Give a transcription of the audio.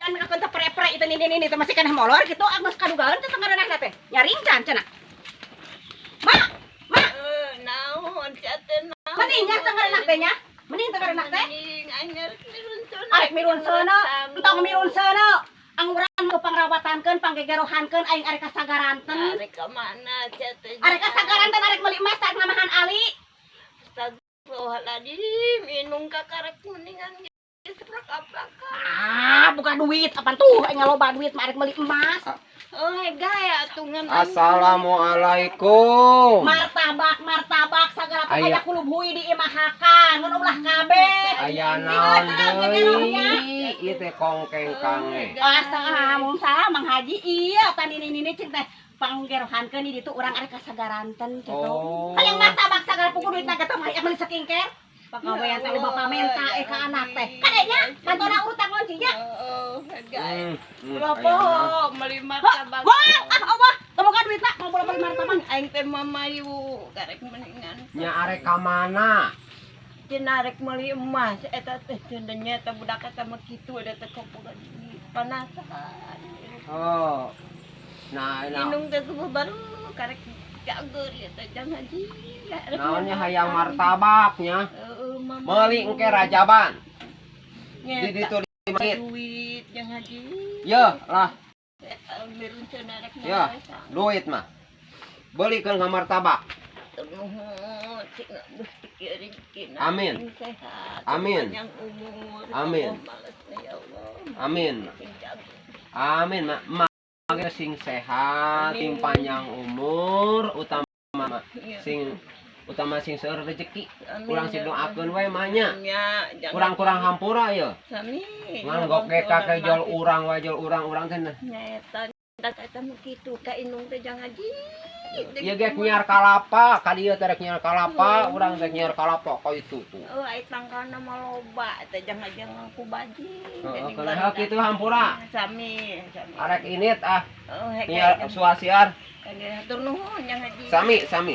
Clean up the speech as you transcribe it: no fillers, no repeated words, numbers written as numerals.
Kan aku teh pre-pre itu nini nini teh masih keneh molor gitu, geus kadugaeun teh tengah teh. Nyaring can cenah. Ma, ma, Eh, naon sia teh, naon? Mending nya teu ngareunah teh nya. Mending teu ngareunah teh. Mending aing rek mirunseuna. Arek mirunseuna, entong mirunseuna. Anguran mah pangrawatankeun, panggegerohankeun aing arek kasagaranten. Arek ka mana sia teh? Arek kasagaranten, arek meuli emas, arek namahan Ali. Astagfirullahaladzim, indung kakarek mendingan geus prak-aprakan. Ah, bukan duit, apaan tuh? Aing loba duit mah arek meuli emas. Oh, hega ya atungan. Assalamualaikum. Martabak, martabak sagala Aya. aya kulub hui di imahakan, mun ulah kabeh. Aya naon deui? Ieu teh kongkeng kange. Astagfirullah, Mang Haji, iya tadi nini nini cing teh panggerohankeun di ditu urang arek kasagaranten gitu. Oh. Hayang martabak sagala puguh duitna ge teh mah meuli skincare. Pagawean teh bapak menta ka anak teh. Kadenya mantona urut ngonci nya. Oh, hega. Aya Ulah naon? poho meuli martabak. Wah, ah Allah, teu boga duitna mau bola meuli martabak. Aing teh mamayu karek mendingan. Nya arek ka mana? Cenah rek meuli emas eta teh, cenah nya eta budak eta mah kitu, eta teh kopoga panasan. Oh. Nah, nah. Indung teh subuh baru karek cager ya teh, Jang Haji. Naonnya hayang martabak nya? Heeh, mama. Meuli engke rajaban. Di ditu di masjid. Duit, Jang Haji. Ye, lah, Mirunseuna rek Ya. Duit mah. Belikeun ka martabak. Nuhun, sing Gusti rezekina. Amin. Sing sehat. Amin. Panjang umur. Amin. Allah malesna, ya Allah. Amin. Sing cager. Amin, mak. Mak sing sehat, sing panjang umur, utama sing utama sing seueur rezeki. Amin, Urang sing ya doakeun we mah nya. Nya, jangan Kurang-kurang hampura ye. Sami. Ngan goke kakek jol urang wae, jol urang urang teh. Nyaeta eta mah kitu ka indung teh, Jang Haji. Ieu ge nyiar kalapa, ka dieu teh rek nyiar kalapa, urang rek nyiar kalapa ka itu tuh. Oh, ai tangkalna mah loba teh, Jang Haji, ngaku baji. Heeh, kana hak kitu hampura. Sami, sami. Arek init ah, Oh, hek. nyiar suasiar. Hatur nuhun, Jang Haji. Sami, sami.